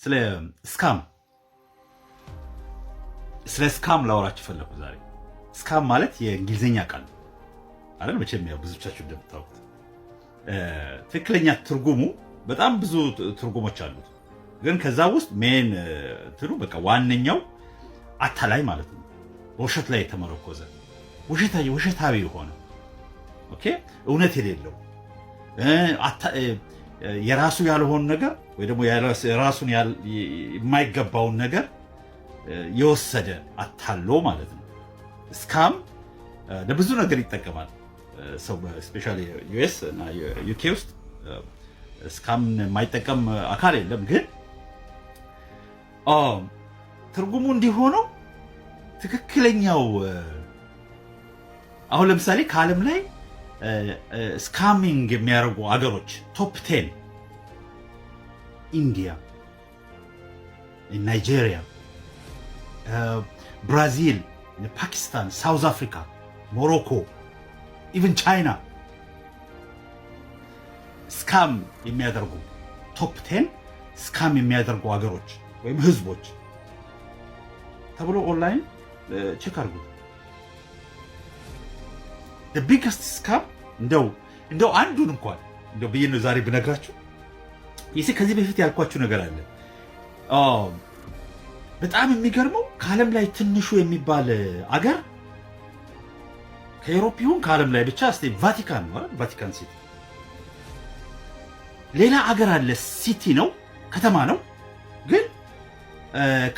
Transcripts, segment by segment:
ስለ scam ስለ scam ላወራችሁ ፈለኩ ዛሬ። Scam ማለት የእንግሊዝኛ ቃል ነው አይደል? መቼም ያው ብዙቻችሁ እንደምታውቁት ትክክለኛ ትርጉሙ በጣም ብዙ ትርጉሞች አሉት። ግን ከዛ ውስጥ main እንትኑ በቃ ዋነኛው አታላይ ማለት ነው። በውሸት ላይ የተመረኮዘ፣ ውሸታዊ የሆነ፣ okay፣ እውነት የሌለው፣ የራሱ ያልሆነ ነገር ወይ ደግሞ የራሱን የማይገባውን ነገር የወሰደ፣ አታሎ ማለት ነው። Scam ለብዙ ነገር ይጠቀማል ሰው፣ especially US እና UK ውስጥ scam የማይጠቀም አካል የለም። ግን ትርጉሙ እንዲሆነው ትክክለኛው አሁን ለምሳሌ ከዓለም ላይ scamming የሚያደርጉ አገሮች top 10 ኢንዲያ፣ ናይጄሪያ፣ ብራዚል፣ ፓኪስታን፣ ሳውዝ አፍሪካ፣ ሞሮኮ፣ even ቻይና scam የሚያደርጉ፣ top 10 scam የሚያደርጉ ሀገሮች ወይም ህዝቦች ተብሎ online check አድርጉት። Biggest scam እንደው አንዱን እንኳን እንደው ብዬ ነው ዛሬ ብነግራችሁ። ይህ ከዚህ በፊት ያልኳችሁ ነገር አለ። በጣም የሚገርመው ከዓለም ላይ ትንሹ የሚባል አገር ከ Europe ይሁን ከዓለም ላይ ብቻ እስኪ ቫቲካን ነው አይደል? ቫቲካን City። ሌላ አገር አለ፣ city ነው፣ ከተማ ነው፣ ግን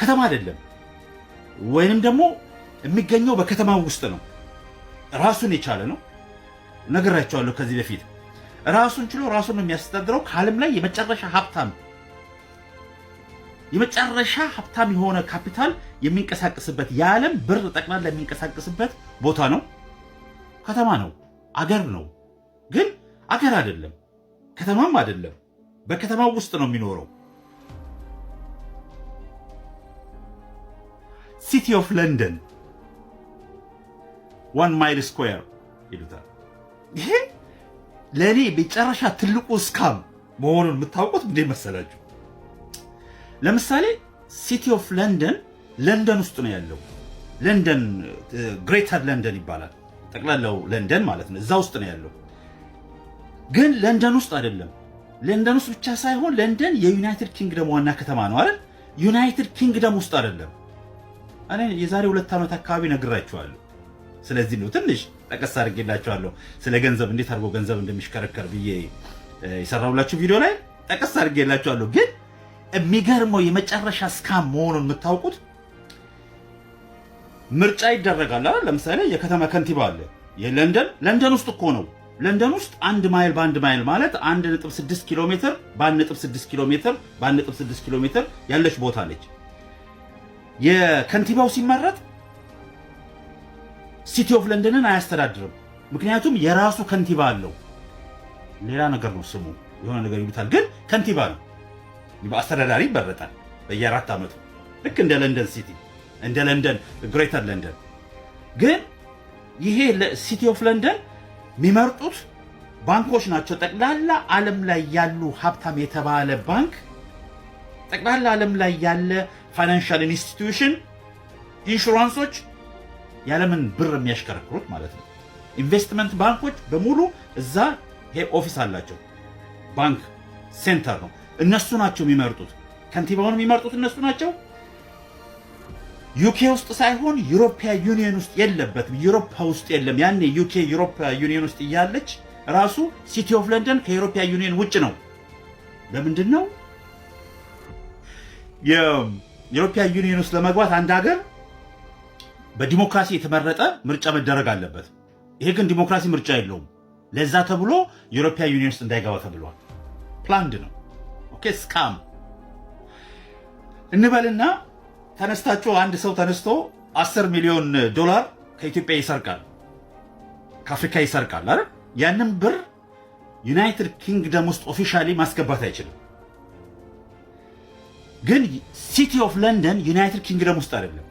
ከተማ አይደለም፣ ወይንም ደግሞ የሚገኘው በከተማው ውስጥ ነው። ራሱን የቻለ ነው። ነግራችኋለሁ ከዚህ በፊት። ራሱን ችሎ ራሱን ነው የሚያስተዳድረው። ከዓለም ላይ የመጨረሻ ሀብታም የሆነ ካፒታል የሚንቀሳቀስበት፣ የዓለም ብር ጠቅላላ የሚንቀሳቀስበት ቦታ ነው። ከተማ ነው፣ አገር ነው፣ ግን አገር አይደለም፣ ከተማም አይደለም። በከተማው ውስጥ ነው የሚኖረው። City of London 1 mile square ይሉታል። ይሄ ለእኔ መጨረሻ ትልቁ scam መሆኑን የምታውቁት እንዴት መሰላችሁ? ለምሳሌ City of London ለንደን ውስጥ ነው ያለው። ለንደን Greater London ይባላል። ጠቅላላው ለንደን ማለት ነው። እዛ ውስጥ ነው ያለው። ግን ለንደን ውስጥ አይደለም። ለንደን ውስጥ ብቻ ሳይሆን ለንደን የ United Kingdom ዋና ከተማ ነው አይደል? United Kingdom ውስጥ አይደለም። እኔ የዛሬ 2 ዓመት አካባቢ ነግራችኋለሁ። ስለዚህ ነው ትንሽ ጠቀስ አድርጌላችኋለሁ። ስለ ገንዘብ፣ እንዴት አድርጎ ገንዘብ እንደሚሽከረከር ብዬ የሰራሁላችሁ ቪዲዮ ላይ ጠቀስ አድርጌላችኋለሁ። ግን የሚገርመው የመጨረሻ scam መሆኑን የምታውቁት ምርጫ ይደረጋል አይደል? ለምሳሌ የከተማ ከንቲባ አለ። የለንደን፣ ለንደን ውስጥ እኮ ነው። ለንደን ውስጥ 1 ማይል በ1 ማይል ማለት 1.6 ኪሎ ሜትር በ1.6 ኪሎ ሜትር በ1.6 ኪሎ ሜትር ያለች ቦታ አለች። የከንቲባው ሲመረጥ City of London ን አያስተዳድርም። ምክንያቱም የራሱ ከንቲባ አለው። ሌላ ነገር ነው ስሙ፣ የሆነ ነገር ይሉታል፣ ግን ከንቲባ ነው። አስተዳዳሪ ይመረጣል በየ4 ዓመቱ፣ ልክ እንደ ለንደን city፣ እንደ ለንደን Greater London። ግን ይሄ City of London የሚመርጡት ባንኮች ናቸው። ጠቅላላ ዓለም ላይ ያሉ ሀብታም የተባለ ባንክ፣ ጠቅላላ ዓለም ላይ ያለ financial institution፣ ኢንሹራንሶች፣ የዓለምን ብር የሚያሽከረክሩት ማለት ነው። ኢንቨስትመንት ባንኮች በሙሉ እዛ ይሄ office አላቸው። Bank center ነው። እነሱ ናቸው የሚመርጡት። ከንቲባውን የሚመርጡት እነሱ ናቸው። UK ውስጥ ሳይሆን European Union ውስጥ የለበትም። ዩሮፓ ውስጥ የለም። ያኔ UK European Union ውስጥ እያለች ራሱ City of London ከ European Union ውጭ ነው። ለምንድን ነው? የ European Union ውስጥ ለመግባት አንድ ሀገር በዲሞክራሲ የተመረጠ ምርጫ መደረግ አለበት። ይሄ ግን ዲሞክራሲ ምርጫ የለውም። ለዛ ተብሎ European Union ውስጥ እንዳይገባ ተብሏል። Planned ነው። Okay, scam እንበልና ተነስታችሁ አንድ ሰው ተነስቶ 10 ሚሊዮን ዶላር ከኢትዮጵያ ይሰርቃል፣ ከአፍሪካ ይሰርቃል አይደል? ያንን ብር United Kingdom ውስጥ officially ማስገባት አይችልም። ግን City of London United Kingdom ውስጥ አይደለም።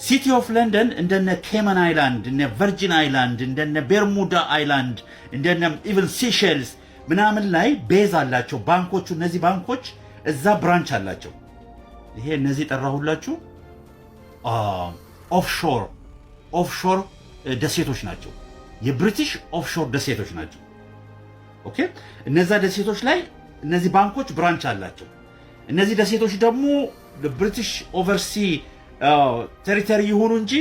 City of London እንደነ Cayman Island፣ እነ Virgin Island፣ እንደነ Bermuda Island፣ እንደነ even Seychelles ምናምን ላይ base አላቸው ባንኮቹ። እነዚህ ባንኮች እዛ branch አላቸው። ይሄ እነዚህ ጠራሁላችሁ offshore ደሴቶች ናቸው። የ British offshore ደሴቶች ናቸው። Okay፣ እነዛ ደሴቶች ላይ እነዚህ ባንኮች branch አላቸው። እነዚህ ደሴቶች ደግሞ British oversea territory ይሁኑ እንጂ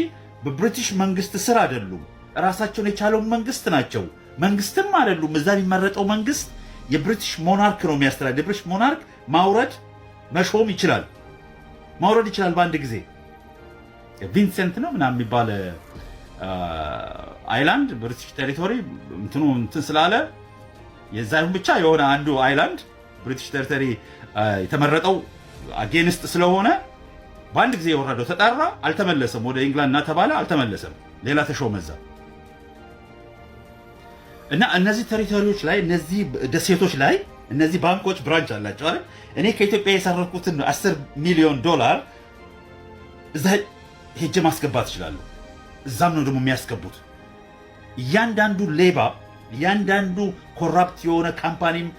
በብሪቲሽ መንግስት ስር አይደሉም። ራሳቸውን የቻለው መንግስት ናቸው። መንግስትም አይደሉም። እዛ የሚመረጠው መንግስት የ British monarch ነው የሚያስተዳድር። የ British monarch ማውረድ መሾም ይችላል፣ ማውረድ ይችላል በአንድ ጊዜ። ቪንሰንት ነው ምናምን የሚባል island British territory እንትኑ እንትን ስላለ የዛ ይሁን ብቻ የሆነ አንዱ island British territory የተመረጠው against ስለሆነ በአንድ ጊዜ የወረደው ተጠራ፣ አልተመለሰም። ወደ ኢንግላንድ ና ተባለ፣ አልተመለሰም። ሌላ ተሾመ እዛ። እና እነዚህ territory ዎች ላይ፣ እነዚህ ደሴቶች ላይ እነዚህ ባንኮች branch አላቸው አይደል? እኔ ከኢትዮጵያ የሰረኩትን 10 ሚሊዮን ዶላር እዛ ሄጄ ማስገባት እችላለሁ። እዛም ነው ደግሞ የሚያስገቡት። እያንዳንዱ ሌባ፣ እያንዳንዱ corrupt የሆነ company ም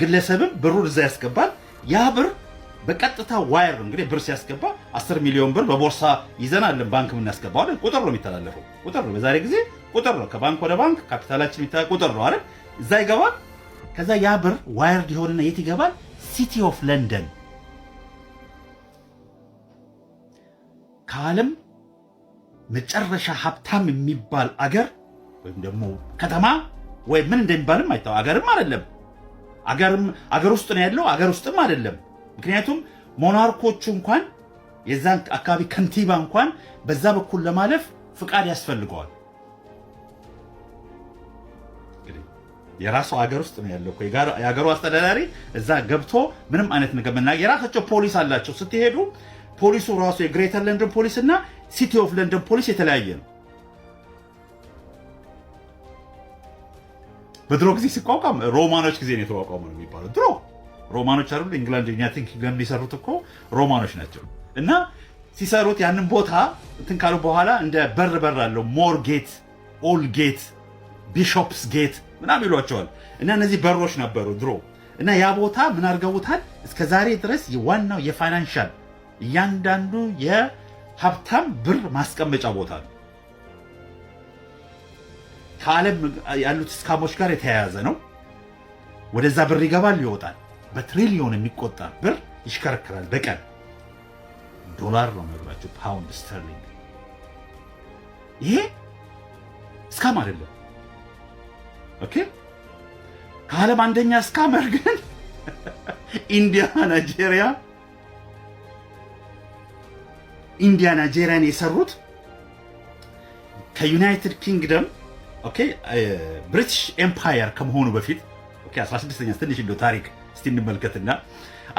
ግለሰብም ብሩን እዛ ያስገባል። ያ ብር በቀጥታ wire ነው። እንግዲህ ብር ሲያስገባ 10 ሚሊዮን ብር በቦርሳ ይዘናለን ባንክ የምናስገባው አይደል? ቁጥር ነው የሚተላለፈው፣ ቁጥር ነው። በዛሬ ጊዜ ቁጥር ነው። ከባንክ ወደ ባንክ ካፒታላችን የሚተላለፍ ቁጥር ነው አይደል? እዛ ይገባል። ከዛ ያ ብር wired ይሆንና የት ይገባል? City of London፣ ከዓለም መጨረሻ ሀብታም የሚባል አገር ወይም ደግሞ ከተማ ወይም ምን እንደሚባልም አይታወቅም። አገርም አይደለም፣ አገርም አገር ውስጥ ነው ያለው፣ አገር ውስጥም አይደለም። ምክንያቱም monarch ኦቹ እንኳን የዛን አካባቢ ከንቲባ እንኳን በዛ በኩል ለማለፍ ፍቃድ ያስፈልገዋል። የራሱ ሀገር ውስጥ ነው ያለው። የሀገሩ አስተዳዳሪ እዛ ገብቶ ምንም አይነት ነገር መናገር፣ የራሳቸው ፖሊስ አላቸው። ስትሄዱ ፖሊሱ ራሱ የ Greater London ፖሊስ እና City of London ፖሊስ የተለያየ ነው። በድሮ ጊዜ ሲቋቋም ሮማኖች ጊዜ ነው የተቋቋመው ነው የሚባለው። ድሮ ሮማኖች አይደሉ ኢንግላንድ United Kingdom የሰሩት እኮ ሮማኖች ናቸው። እና ሲሰሩት ያንን ቦታ እንትን ካሉ በኋላ እንደ በር በር አለው፣ Moorgate፣ Aldgate፣ Bishopsgate ምናምን ይሏቸዋል። እና እነዚህ በሮች ነበሩ ድሮ። እና ያ ቦታ ምን አድርገውታል? እስከ ዛሬ ድረስ ዋናው የ financial እያንዳንዱ የሀብታም ብር ማስቀመጫ ቦታ ነው። ከዓለም ያሉት scam ኦች ጋር የተያያዘ ነው። ወደዛ ብር ይገባል፣ ይወጣል። በትሪሊዮን የሚቆጠር ብር ይሽከረከራል በቀን። ዶላር ነው የምነግራችሁ፣ pound sterling። ይሄ scam አይደለም። Okay፣ ከዓለም አንደኛ scammer ግን ኢንዲያ፣ ናይጄሪያ፣ ኢንዲያ ናይጄሪያን የሰሩት ከ United Kingdom፣ okay፣ British Empire ከመሆኑ በፊት፣ okay፣ 16ኛ፣ ትንሽ እንደው ታሪክ እስቲ እንመልከትና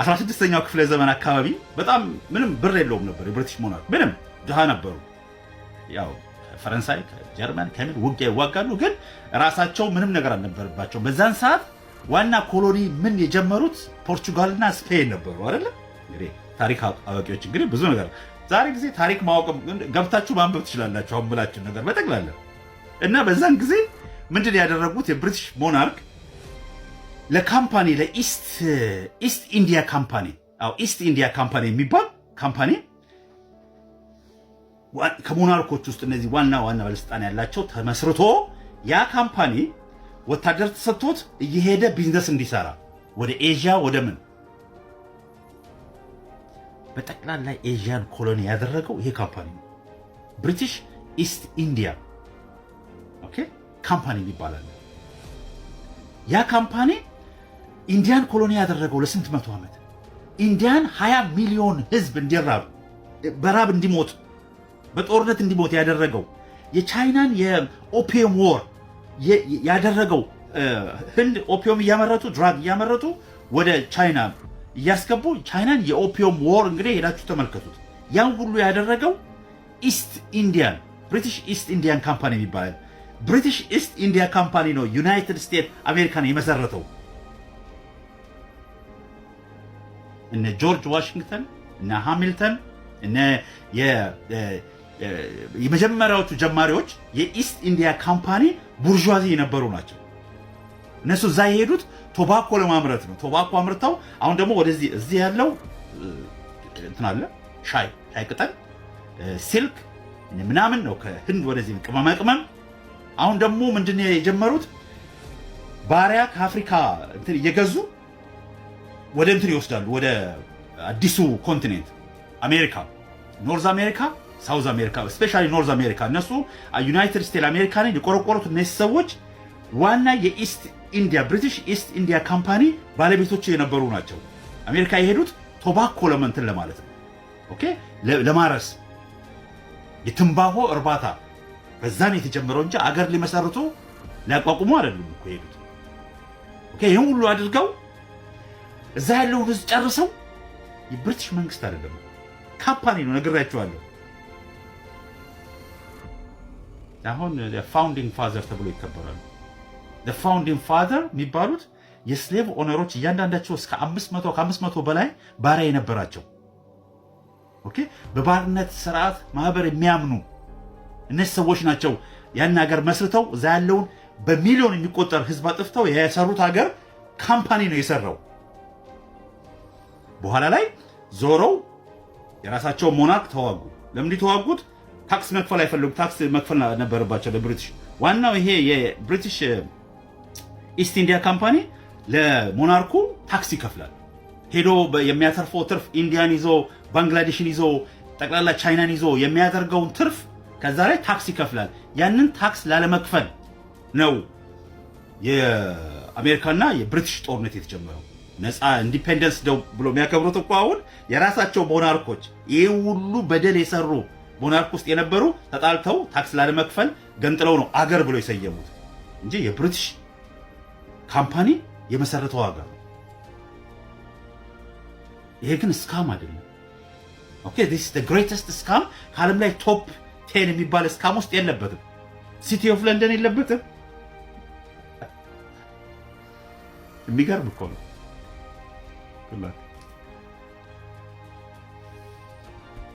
16ኛው ክፍለ ዘመን አካባቢ በጣም ምንም ብር የለውም ነበር የ British monarch፣ ምንም ድሃ ነበሩ። ያው ከፈረንሳይ ከጀርመን ከምን ውጊያ ይዋጋሉ፣ ግን ራሳቸው ምንም ነገር አልነበረባቸውም። በዛን ሰዓት ዋና colony ምን የጀመሩት ፖርቹጋልና ስፔን ነበሩ አይደለ? እንግዲህ ታሪክ አዋቂዎች እንግዲህ ብዙ ነገር ዛሬ ጊዜ ታሪክ ማወቅ ገብታችሁ ማንበብ ትችላላችሁ። አሁን ብላችሁ ነገር በጠቅላላ። እና በዛን ጊዜ ምንድን ያደረጉት የ British monarch ለ company ለ East India Company፣ አዎ፣ East India Company የሚባል company ከ monarch ኦች ውስጥ እነዚህ ዋና ዋና ባለስልጣን ያላቸው ተመስርቶ ያ company ወታደር ተሰጥቶት እየሄደ ቢዝነስ እንዲሰራ ወደ ኤዥያ ወደ ምን በጠቅላላ ኤዥያን colony ያደረገው ይሄ company ነው። British East India፣ okay፣ Company ይባላል። ያ company ኢንዲያን colony ያደረገው ለስንት መቶ ዓመት ኢንዲያን 20 ሚሊዮን ህዝብ እንዲራብ፣ በራብ እንዲሞት፣ በጦርነት እንዲሞት ያደረገው፣ የቻይናን የ opium war ያደረገው፣ ህንድ opium እያመረቱ፣ drug እያመረቱ ወደ ቻይና እያስገቡ ቻይናን የ opium war እንግዲህ ሄዳችሁ ተመልከቱት። ያን ሁሉ ያደረገው East Indian British East Indian Company የሚባል British East India Company ነው United States አሜሪካን የመሰረተው። እነ ጆርጅ ዋሽንግተን፣ እነ ሃሚልተን፣ እነ የመጀመሪያዎቹ ጀማሪዎች የ East India Company bourgeoisie የነበሩ ናቸው። እነሱ እዛ የሄዱት tobacco ለማምረት ነው። Tobacco አምርተው አሁን ደግሞ ወደዚህ እዚህ ያለው እንትን አለ፣ ሻይ ቅጠል፣ silk ምናምን ነው ከህንድ ወደዚህ፣ ቅመማ ቅመም። አሁን ደግሞ ምንድን ነው የጀመሩት? ባሪያ ከአፍሪካ እንትን እየገዙ ወደ እንትን ይወስዳሉ፣ ወደ አዲሱ continent አሜሪካ፣ North America፣ South America፣ especially North America። እነሱ United States አሜሪካንን የቆረቆሩት እነዚህ ሰዎች ዋና የ East India British East India Company ባለቤቶች የነበሩ ናቸው። አሜሪካ የሄዱት tobacco ለመንትን ለማለት ነው። Okay፣ ለማረስ፣ የትንባሆ እርባታ በዛ ነው የተጀመረው እንጂ አገር ሊመሰርቱ ሊያቋቁሙ አይደሉም እኮ የሄዱት። Okay፣ ይህን ሁሉ አድርገው እዛ ያለውን ህዝብ ጨርሰው፣ የብሪቲሽ መንግስት አይደለም፣ company ነው፣ ነግሬያቸዋለሁ። አሁን founding father ተብሎ ይከበራሉ። Founding father የሚባሉት የ slave owner ኦች፣ እያንዳንዳቸው እስከ 500፣ ከ500 በላይ ባሪያ የነበራቸው፣ okay፣ በባርነት ስርዓት ማህበር የሚያምኑ እነዚህ ሰዎች ናቸው። ያን ሀገር መስርተው እዛ ያለውን በሚሊዮን የሚቆጠር ህዝብ አጥፍተው የሰሩት ሀገር company ነው የሰራው። በኋላ ላይ ዞረው የራሳቸው monarch ተዋጉ። ለምን ተዋጉት? Tax መክፈል አይፈልጉ። Tax መክፈል ነበረባቸው ለብሪቲሽ። ዋናው ይሄ የ British East India Company ለ monarch ኡ tax ይከፍላል። ሄዶ የሚያተርፈው ትርፍ፣ ኢንዲያን ይዞ፣ ባንግላዴሽን ይዞ፣ ጠቅላላ ቻይናን ይዞ የሚያደርገውን ትርፍ ከዛ ላይ tax ይከፍላል። ያንን tax ላለመክፈል ነው የአሜሪካና የብሪቲሽ ጦርነት የተጀመረው። ነፃ independence day ብሎ የሚያከብሩት እኮ አሁን የራሳቸው monarch ኦች፣ ይህ ሁሉ በደል የሰሩ monarch ውስጥ የነበሩ ተጣልተው tax ላለመክፈል ገንጥለው ነው አገር ብሎ የሰየሙት እንጂ የ British company የመሰረተው ሀገር ነው። ይሄ ግን scam አይደለም። Okay, this is the greatest scam። ከዓለም ላይ top 10 የሚባል scam ውስጥ የለበትም። City of London የለበትም። የሚገርም እኮ ነው።